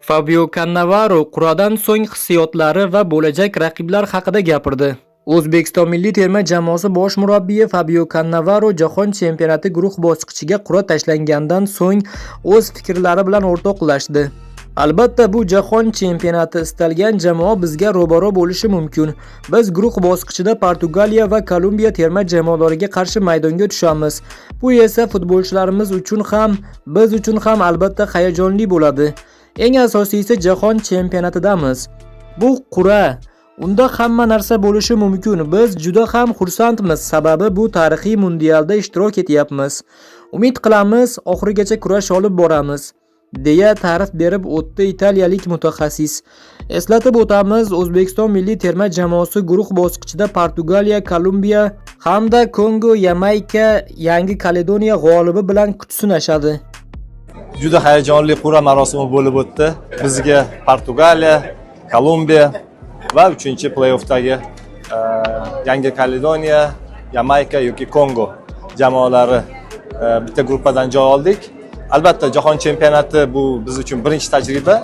Fabio Kannavaro qur'adan so'ng hissiyotlari va bo'lajak raqiblar haqida gapirdi. O'zbekiston milliy terma jamoasi bosh murabbiyi Fabio Kannavaro jahon chempionati guruh bosqichiga qur'a tashlangandan so'ng o'z fikrlari bilan o'rtoqlashdi. Albatta, bu jahon chempionati, istalgan jamoa bizga ro'baro bo'lishi mumkin. Biz guruh bosqichida Portugaliya va Kolumbiya terma jamoalariga qarshi maydonga tushamiz. Bu esa futbolchilarimiz uchun ham, biz uchun ham albatta hayajonli bo'ladi. Eng asosiysi, jahon chempionatidamiz. Bu qur'a. Unda hamma narsa bo'lishi mumkin. Biz juda ham xursandmiz, sababi bu tarixiy mundialda ishtirok etyapmiz. Umid qilamiz, oxirigacha kurash olib boramiz, deya ta'rif berib o'tdi italiyalik mutaxassis. Eslatib o'tamiz, O'zbekiston milliy terma jamoasi guruh bosqichida Portugaliya, Kolumbiya hamda Kongo, Yamayka, Yangi Kaledoniya g'olibi bilan kuch sinashadi. Juda hayajonli qur'a marosimi bo'lib o'tdi. Bizga Portugaliya, Kolumbiya va uchinchi play-offdagi Yangi Kaledoniya, Yamayka yoki Kongo jamoalari bitta gruppadan joy oldik. Albatta, jahon chempionati bu biz uchun birinchi tajriba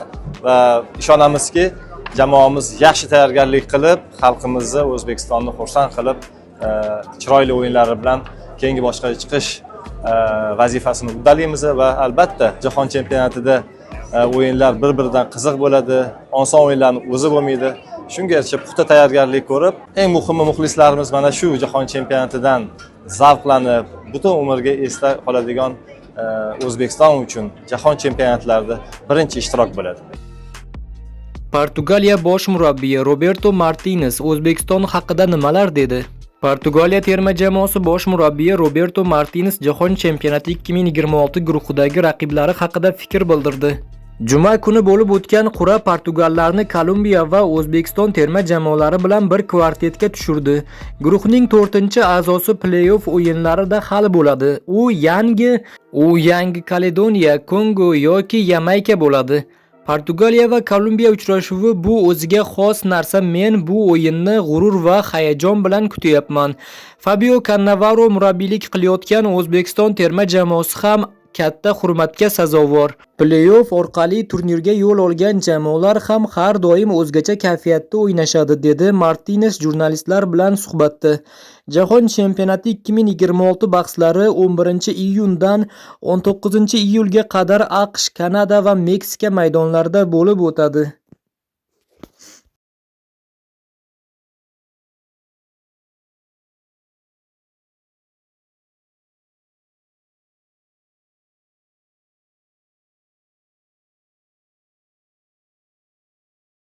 va ishonamizki, jamoamiz yaxshi tayyorgarlik qilib, xalqimizni, O'zbekistonni xursand qilib, chiroyli o'yinlari bilan keyingi bosqichga chiqish vazifasini uddalaymiz va albatta jahon chempionatida o'yinlar bir biridan qiziq bo'ladi, oson o'yinlarni o'zi bo'lmaydi. Shunga yarasha puxta tayyorgarlik ko'rib, eng muhimi, muxlislarimiz mana shu jahon chempionatidan zavqlanib, butun umrga esda qoladigan O'zbekiston uchun jahon chempionatlarida birinchi ishtirok bo'ladi. Portugaliya bosh murabbiyi Roberto Martines O'zbekiston haqida nimalar dedi? Portugaliya terma jamoasi bosh murabbiyi Roberto Martines Jahon chempionati 2026 guruhidagi raqiblari haqida fikr bildirdi. Juma kuni bo'lib o'tgan qur'a portugallarni Kolumbiya va O'zbekiston terma jamoalari bilan bir kvartetga tushirdi. Guruhning 4-a'zosi play-off o'yinlarida hal bo'ladi. U Yangi Kaledoniya, Kongo yoki Yamayka bo'ladi. Portugaliya va Kolumbiya uchrashuvi bu o'ziga xos narsa. Men bu o'yinni g'urur va hayajon bilan kutyapman. Fabio Kannavaro murabbiylik qilayotgan O'zbekiston terma jamoasi ham katta hurmatga sazovor. Play-off orqali turnirga yo'l olgan jamoalar ham har doim o'zgacha kayfiyatda o'ynashadi, dedi Martines jurnalistlar bilan suhbatda. Jahon chempionati 2026 bahslari 11-iyundan 19-iyulga qadar AQSh, Kanada va Meksika maydonlarida bo'lib o'tadi.